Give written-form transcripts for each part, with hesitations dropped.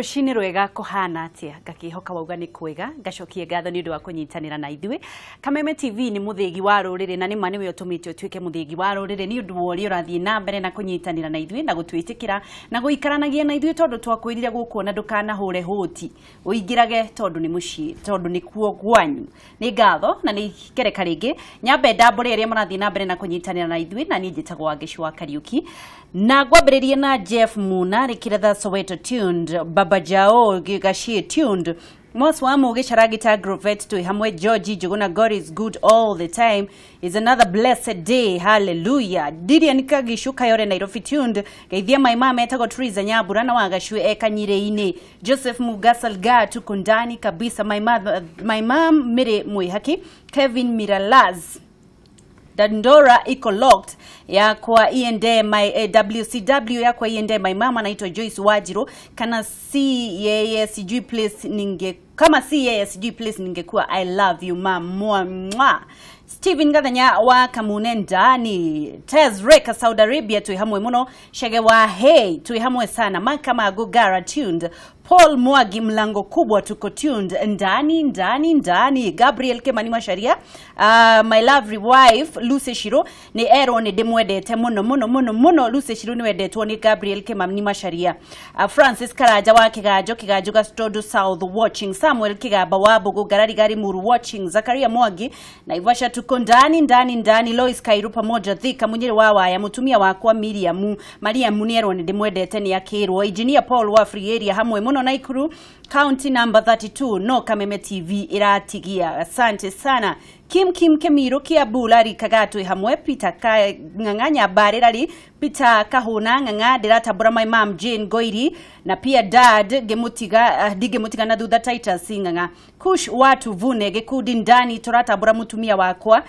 Rũcinĩ rwega kũhana atĩa? Ngakĩhoka wauga nĩ kwega, ngacokia ngatho nĩ ũndũ wa kũnyitanĩra na ithuĩ. Kameme TV nĩ mũthĩgi wa rũrĩrĩ na nĩma nĩwe ũtũmĩte ũtuĩke mũthĩgi wa rũrĩrĩ nĩ ũndũ wa ũrĩa ũrathiĩ na mbere na kũnyitanĩra na ithuĩ na gũtwĩtĩkĩra na gũikaranagia na ithuĩ tondũ twakwĩrire gũkũ ona ndũkanahũre hũti ũingĩrage tondũ nĩ mũciĩ tondũ nĩkuo gwanyu. Nĩ ngatho na nĩ ngereka rĩngĩ nyambe ndambũre arĩa marathiĩ na mbere na kũnyitanĩra na ithuĩ na niĩ njĩtagwo Wangeci wa Kariuki na ngwambĩrĩria na Jeff Muna Rĩkĩretha Soweto tuned, Baba Jao Gĩgaciĩ tuned, Moss wa Mũgĩ Carangita Grovet twĩ hamwe, George Njũgũna God is good all the time is another blessed day, hallelujah. Dilian Kagishu Kayore Nairobi tuned, Geithia my mama etagwo Teresa Nyambura na Wagacue e Kanyirĩ-inĩ, Joseph Mugasalga tuko ndani kabisa, my mother, my mom Mary Mwihaki, Kevin Miralaz Dandora iko locked yakwa iende my WCW yakwa iende my mama anaitwa Joyce Wajiro kana si yeye sijui place ninge kama si yeye sijui place ningekuwa. I love you mom, mwa mwa. Steven Gathanya wa Kamune ndani, Tez Reka Saudi Arabia twi hamwe muno, Shege wa hey twi hamwe sana, Makama Gugara tuned, Paul Mwagi mlango kubwa tuko tuned ndani ndani ndani, Gabriel Kimani Macharia, my lovely wife Lucy Shiro ni erwo ni ndimwendete muno muno muno muno. Lucy Shiro ni wendetwo ni Gabriel Kimani Macharia, Francis Karanja wa Kiganjo Kiganjo Gastodo South watching, Samuel Kigamba wa Mbugu Ngarari Muru watching, Zakaria Mwangi Naivasha tuko ndani ndani ndani, Lois Kairu pamoja Thika Munyiri wa Waya mutumia wakwa Miriam Mariamu ni erwo ni ndimwendete ni akirwo, Engineer Paul wa Free Area hamwe muno Naikuru County number 32 no Kameme TV iratigia, asante sana. Kim Kim Kemiro Kiambu Lari Kagatwe hamwe, Peter Ng'ang'anya Barerari Peter Kahuna Ng'ang'a ndiratambura my mom Jane Goiri na pia dad ngimutiga ndingimutiga na thutha Titus Ng'ang'a Kush watu vune gikundi ndani turatambura mutumia wakwa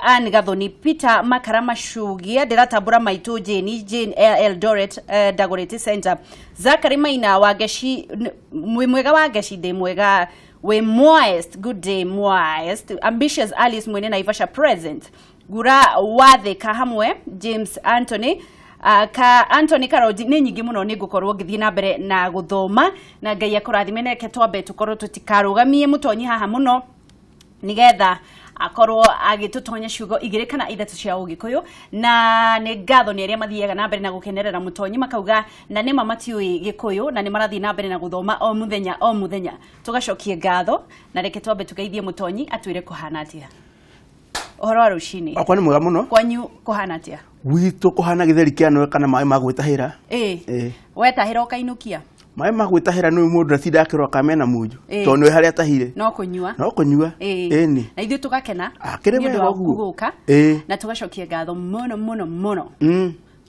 Ann Gathoni Peter Makara Macugia ndiratambura maitu Jane Jane Eldoret Dagoretti Center Zachary Maina wa Ngeci mwi mwega wa Ngeci ndi mwega we moist good day moist ambitious Alice Mwene Naivasha present Gura Wathika hamwe James Anthony ka Anthony Karoji nĩ nyingĩ mũno nĩ ngũkorwo ngĩthiĩ na mbere na gũthoma na Ngai akũrathime. Neke twambe tũkorwo tũtikarũgamie mũtonyi haha mũno nigetha akorwo agĩtũtonya ciugo igĩrĩ kana ithatũ cia ũgĩkũyũ na nĩ ngatho nĩ arĩa mathiaga na mbere na gũkenerera mũtonyi makauga na nĩma matiũĩ gĩkũyũ na nĩ marathiĩ na mbere na gũthoma o mũthenya o mũthenya. Tũgacokie ngatho na reke twambe tũgeithie mũtonyi atwĩre kũhana atĩa ũhoro wa rũcinĩ. Wakwa nĩ mwega mũno. Kwanyu kũhana atĩa? Gwitũ kũhana gĩtheri kĩa noe kana maĩ ma gwĩtahĩra. Ĩĩ, wetahĩra ũkainũkia. Maĩ ma gwĩtahĩra nĩ mũndũ atinda akĩrora kana mena munju Ĩĩ. tondũ nĩ harĩa atahire. No kũnyua. No kũnyua. Ĩĩ. Ĩni. Na ithuĩ tũgakena Akĩrĩ nĩ ũndũ wega wa ũguo. gũka Ĩĩ. na tũgacokia ngatho mũno mũno mũno.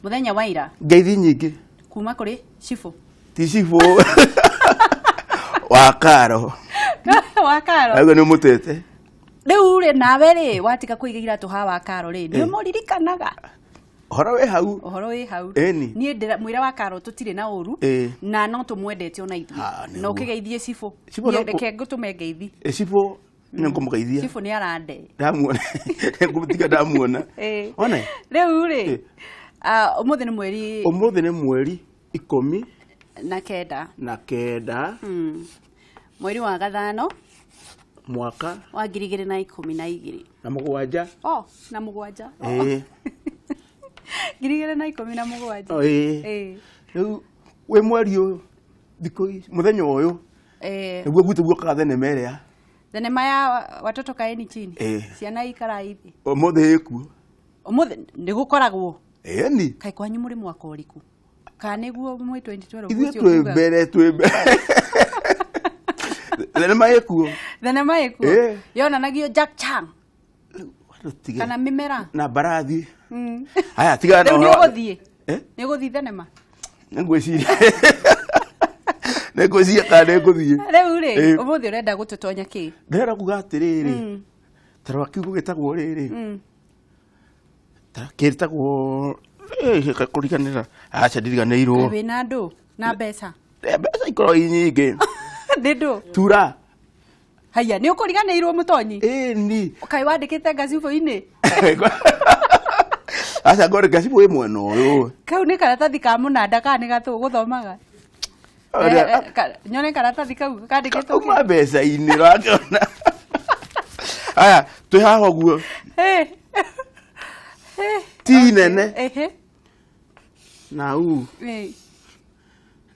Mũthenya wa ira Ngeithi nyingĩ. Kuma kũrĩ cibũ. Ti cibũ wa karo. Wa karo. Aigua nĩ mũtete. Rĩu rĩ nawe rĩ watiga kũiga iratũ ha wa karo rĩ nĩ Ĩĩ. ũmũririkanaga? Ũhoro wĩ hau. Ũhoro wĩ hau. Ĩni. Niĩ ndĩra mwĩra wa karo tũtirĩ na ũru Ĩĩ. na no tũmwendete ona ithuĩ. Ah, nĩguo. Na ũkĩgeithie cibũ. Cibũ Niĩ reke ngũtũme ngeithi. Ĩ, cibũ nĩ ngũmũgeithia. Cibũ nĩ arande. Ndamuona ngũmũtiga ndamuona. Ĩĩ. One. Rĩu rĩ Ĩĩ. Ũmũthĩ nĩ mweri Ũmũthĩ nĩ mweri 19. 9, mweri wa gathano mwaka wa 2012. Na mũgwanja. Oh, na mũgwanja. Ĩĩ. 2017. Oh, ĩĩ. Ĩĩ. Rĩu wĩ mweri ũyũ thikũ ici mũthenya ũyũ nĩguo gwitũ guokaga thenema ĩrĩa Thenema ya watoto kaeni chini. Ĩĩ. Ciana ikarai thĩ. Ũmũthĩ ĩkuo. Ũmũthĩ nĩ gũkoragwo. Ĩni. Kaĩ kwanyu mũrĩ mwaka ũrĩkũ kana nĩguo mwĩ 2012? Ithuĩ ũcio twĩ ugaga? mbere twĩ mbere thenema ĩkuo. Thenema ĩkuo. Ĩĩ. Yonanagio Jack Chan Tũtige. kana mĩmera. Na mbarathi haya tigana na Rĩu nĩ ũhoro ũgũthiĩ? Eh? Nĩ ũgũthiĩ thenema? Nĩngwĩciria kana nĩngũthiĩ. Rĩu rĩ Ĩĩ. ũmũthĩ ũrenda gũtũtonya kĩ? Ndĩrenda kuga atĩrĩrĩ, tarora kiugo gĩtagwo rĩrĩ kĩtagwo kũriganĩra aca ndiriganĩirwo. Wĩna andũ na mbeca. Mbeca ikoragwo i nyingĩ. Nĩ ndũ Tura. Haya nĩ ũkũriganĩirwo mũtonyi. Ĩni. Kaĩ wandĩkĩte ngacibũ-inĩ? Aca ngore gacibũ ĩ mwena ũyũ. Kau nĩ karatathi ka mũnanda kana nĩ gatũ gũthomaga? Nyone karatathi kau kandĩkĩtwo kĩ? Kauma mbeca-inĩ ũrakĩona. Aya, twĩ haha ũguo. Ti nene na u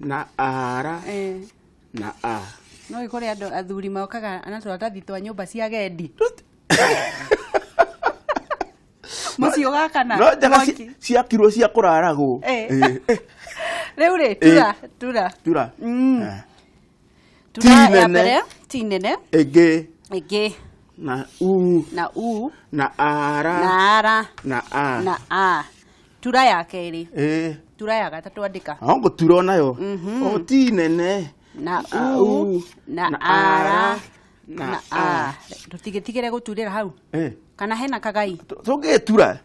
na ara na a. No kũrĩ andũ athuri mokaga na tũratathi twa nyũmba cia gendi. Mũciĩ ũgakana No njega mwaki. ciakirwo cia kũraragwo. Rĩu rĩ, tura tura. Tura. Tura ya nene. mbere, ti nene. Ĩngĩ Ĩngĩ na u na u na ara na ara na a. na a. Tura ya kerĩ. Tura ya gatatũ andĩka. No ngũtura onayo. O ti nene. Na Na u u, na na ara ara, na na a. a. Tũtigĩtigĩre gũturĩra hau. Kana hena kagai Tũngĩtura.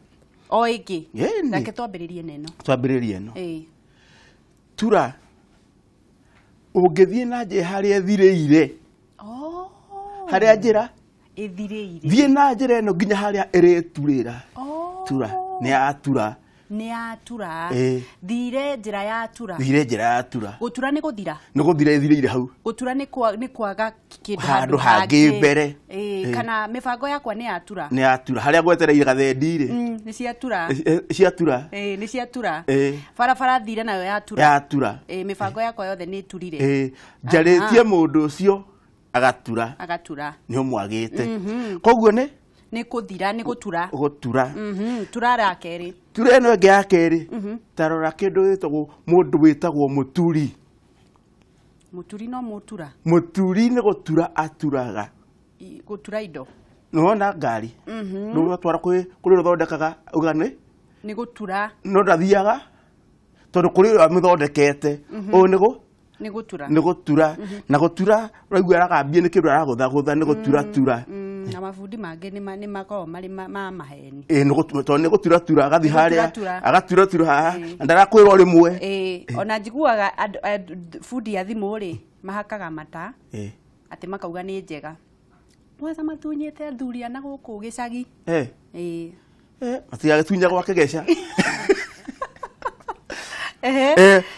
o ĩngĩ. Ĩni. Reke twambĩrĩrie na ĩno. Twambĩrĩrie ĩno. Tura ũngĩthiĩ na njĩra harĩa ĩthirĩire. Harĩa njĩra Ĩthirĩire. Thiĩ na njĩra ĩno nginya harĩa ĩrĩturĩra. Tura nĩ yatura. Nĩ yatura. Thire njĩra ya tura. Thire njĩra ya tura. Gũtura nĩ gũthira. Nĩ gũthira ĩthirĩire hau. Gũtura nĩ kwaga kĩndũ handũ hangĩ mbere. Kana mĩbango yakwa nĩ yatura. Nĩ yatura. Harĩa gwetereire gathendi-rĩ. Nĩ ciatura. Ciatura. Nĩ ciatura. Barabara thire nayo yatura. Yatura. Mĩbango yakwa yothe nĩ ĩturire. Njarĩtie mũndũ ũcio agatura. Agatura. Nĩ ũmwagĩte. Koguo nĩ? Nĩ kũthira, nĩ gũtura. Gũtura. Tura ya kerĩ. Tura ĩno ĩngĩ ya kerĩ. Ta rora kĩndũ gĩtagwo mũndũ wĩtagwo mũturi. Mũturi no mũtura. Mũturi nĩ gũtura aturaga. Gũtura indo. Nĩwona ngari? Nĩ ũratwara kũrĩ ũrĩa ũthondekaga uga nĩ? Nĩ gũtura. No ndathiaga tondũ kũrĩ ũrĩa amĩthondekete. Ũyũ nĩ gũ? Nĩ gũtura. Nĩ gũtura. Na gũtura ũraigua aragambia nĩ kĩndũ aragũthagũtha nĩ gũtura tura. Na mabundi mangĩ nĩ makoragwo marĩ ma maheni. Tondũ nĩ gũtura tura agathiĩ Nĩ harĩa, gũtura tura. agatura tura haha, na ndarakwĩra o rĩmwe. Ona njiguaga bundi ya thimũ rĩ, mahakaga mata, atĩ makauga nĩ njega. Mwaca matunyĩte athuri ana gũkũ gĩcagi. Matigagĩtunya gwa kĩgeca.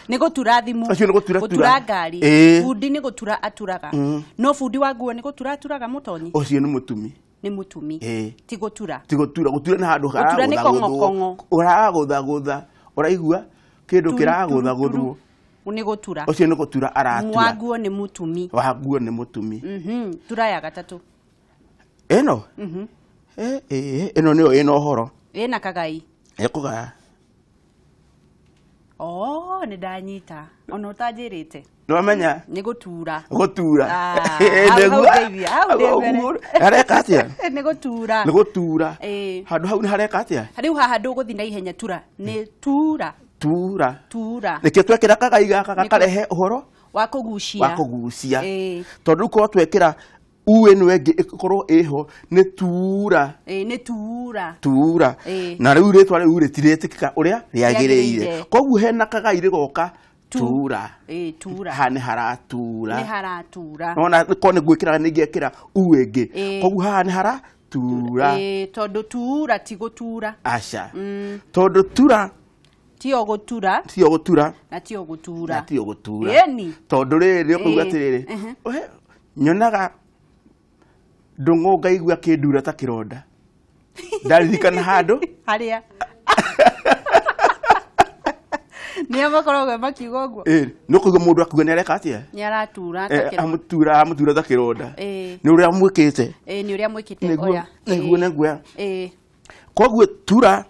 Nĩ gũtura thimũ. Acio nĩ gũtura tura. Gũtura ngari. Bundi nĩ gũtura aturaga. No bundi wa nguo nĩ gũtura aturaga mũtonyi? Ũcio nĩ mũtumi. Nĩ mũtumi. Ti gũtura. Ti gũtura. Gũtura nĩ handũ Gũtura nĩ haragũthagũthwo. kong'okong'o. Ũragũthagũtha. Ũraigua kĩndũ Turu, kĩragũthagũthwo. turu, turu. Nĩ gũtura. Ũcio nĩ gũtura aratura. Wa nguo nĩ mũtumi. Wa nguo nĩ mũtumi. Tura ya gatatũ. Ĩno? Ĩno nĩyo ĩna ũhoro. Ĩna kagai. Ĩkũgaya. Oh, nĩ ndanyita. Ona ũtanjĩrĩte. Nĩwamenya? Nĩ gũtura. Gũtura. Hau Nĩguo. ndeithia, hau ndĩ mbere. Hareka atĩa? Nĩ gũtura. Nĩ gũtura. Handũ hau nĩ hareka atĩa? Rĩu haha ndũgũthiĩ na ihenya tura. Nĩ tura. Tura. Tura. Nĩkĩo twekĩra kagai gaka gakarehe ũhoro wa kũgucia. Wa kũgucia. Tondũ rĩu korwo twekĩra u ĩno ĩngĩ ĩkorwo ĩho nĩ tura. Nĩ tura. Tura. Na rĩu rĩtwa rĩu rĩtirĩtĩkĩka ũrĩa rĩagĩrĩire. Rĩagĩrĩire. Koguo hena kagai rĩgoka tura. Tura. Haha nĩ haratura. Nĩ haratura. Nona korwo nĩ ngwĩkĩra nĩ ingĩekĩra u ĩngĩ. Koguo haha nĩ haratura. Tondũ tura ti gũtura. Aca. Tondũ tura Tio gũtura. Tio gũtura. Na tio gũtura. Na tio gũtura. Ĩni. Tondũ rĩrĩ ũkauga atĩrĩrĩ, nyonaga ndũng'ũ ngaigua kĩndura ta kĩronda. Ndaririkana handũ. Harĩa. Nĩo makoragwo makiuga ũguo. Nĩ ũkũigua mũndũ akiuga nĩ areka atĩa? Nĩ aratura ta kĩronda. Amutura ta kĩronda. Nĩ ũrĩa mwĩkĩte. Nĩ ũrĩa mwĩkĩte, Nĩguo, oya. nĩguo, nĩguo. Koguo tura,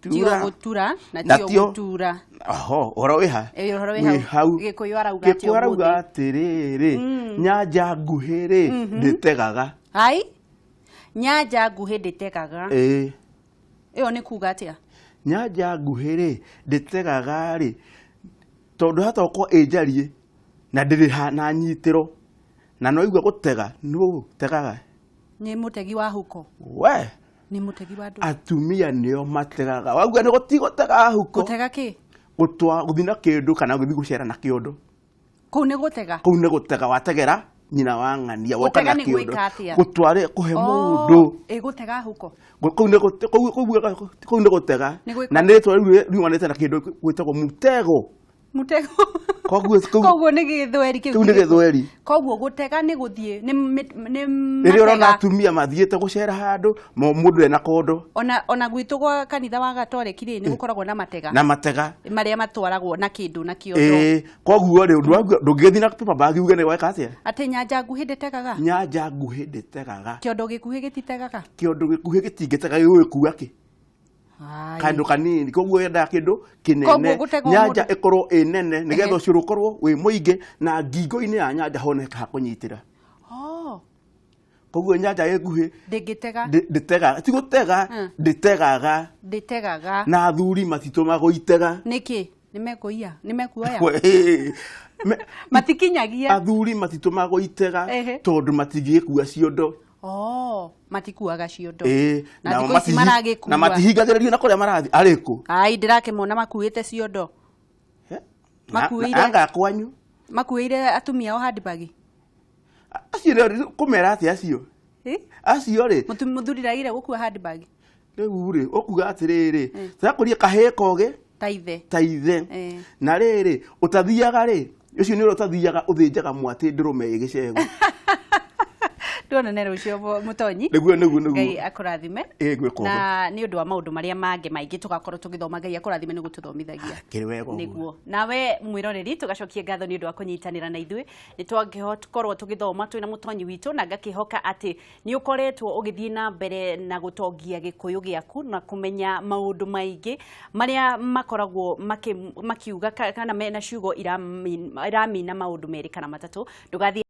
Tio tura. gũtura na Na tio tio gũtura. Oho, ũhoro wĩ ha? Ũhoro wĩ Wĩ hau. hau. Gĩkũyũ arauga atĩ Gĩkũyũ arauga ũmũthĩ. atĩrĩrĩ, nyanja nguhĩ rĩ, ndĩtegaga. Ai? Nyanja nguhĩ ndĩtegaga. Ĩyo nĩ kuga atĩa? Nyanja nguhĩ rĩ, ndĩtegaga rĩ, tondũ hata okorwo ĩ njariĩ na ndĩrĩ na nyitĩro, na no igua gũtega, nũ ũtegaga? Nĩ mũtegi wa huko. We. Nĩ mũtegi wa ndũ. Atumia nĩo mategaga. Wauga nĩ gũtigũtega huko. Gũtega kĩ? Gũtwa, gũthiĩ na kĩndũ kana gũthiĩ gũcera na kĩondo. Kũu nĩ gũtega? Kũu nĩ gũtega, wategera nyina wa ng'ania, woka Gũtega na nĩ kĩondo. gwĩka atĩa? Gũtware kũhe mũndũ. Gũtega huko. Kũu nĩ gũte-, kũu, kũu, kũu nĩ gũtega. Nĩ gwĩka Na nĩ rĩtwa rĩu riumanĩte na kĩndũ gwĩtagwo mũtego. Mũtego. Koguo Koguo nĩ gĩthweri kĩu. Kĩu nĩ gĩthweri. Koguo gũtega nĩ gũthiĩ nĩ Rĩrĩa ũrona matega. atumia mathiĩte gũcera handũ mũndũ ena kondo. Ona gwitũ gwa kanitha wa gatoreki rĩ, nĩ gũkoragwo na matega. Na matega. Marĩa matwaragwo na kĩndũ na kĩondo. Ĩĩ, koguo rĩ, ũndũ waguo ndũngĩgĩthiĩ na paper bag uge nĩ gweka atĩa. Atĩ nyanja nguhĩ ndĩtegaga? Nyanja nguhĩ ndĩtegaga. Kĩondo gĩkuhĩ gĩtitegaga? Kĩondo gĩkuhĩ gĩtingĩtega, gĩgũgĩkua kĩ? Ai. Kandũ kanini, koguo yendaga kĩndũ kĩnene. Koguo gũtegwo Nyanja mũndũ- ĩkorwo ĩ nene nĩgetha Ehe. ũcũrũ ũkorwo wĩ mũingĩ na ngingo-inĩ ya nyanja honeke ha kũnyitĩra. Oh, Koguo nyanja ĩ nguhĩ ndĩngĩtega. Ndĩtegaga, ti gũtega, ndĩtegaga. Ndĩtegaga. Na athuri matitũmagwo itega. Nĩkĩ? Nĩmekũiya? Nĩmekuoya? Wee, Matikinyagia. Athuri matitũmagwo itega Ehe. tondũ matingĩgĩkua ciondo. Oh, matikuaga ciondo. Ĩĩ, Na nao thikũ ici maragĩkua. Na matihingagĩrĩrio na kũrĩa marathiĩ arĩkũ. Ai, ndĩrakĩmona makuĩte ciondo. Makuĩire- Anga kwanyu. Makuĩire atumia ao handbag. Acio rĩ, kũmera atĩa acio? Eh? Acio rĩ, Mũthuri ndagĩrĩire gũkua handbag. Rĩu rĩ, ũkuga atĩrĩrĩ, tũrakũria kahĩĩ kogĩ Ta ithe. Ta ithe. Na rĩrĩ, ũtathiaga rĩ, ũcio nĩ ũrĩa ũtathiaga ũthĩnjaga mwatĩ ndũrũme ĩ gĩcegũ. Tuonane rũciũ mũtonyi. Nĩguo, nĩguo, nĩguo. Ngai akũrathime. Ĩ, gwĩka ũguo. Na nĩ ũndũ wa maũndũ marĩa mangĩ maingĩ tũgakorwo tũgĩthoma, Ngai akũrathime nĩ gũtũthomithagia. Kĩrĩ wega ũguo. Nĩguo. Nawe mwĩroreri, tũgacokia ngatho nĩ ũndũ wa kũnyitanĩra na ithuĩ. Nĩ twangĩkorwo tũgĩthoma twĩna mũtonyi witũ, na ngakĩhoka atĩ nĩ ũkoretwo ũgĩthiĩ na mbere na gũtongia gĩkũyũ gĩaku na kũmenya maũndũ maingĩ marĩa makoragwo makiuga kana mena ciugo iramina maũndũ merĩ kana matatũ. Ndũgathiĩ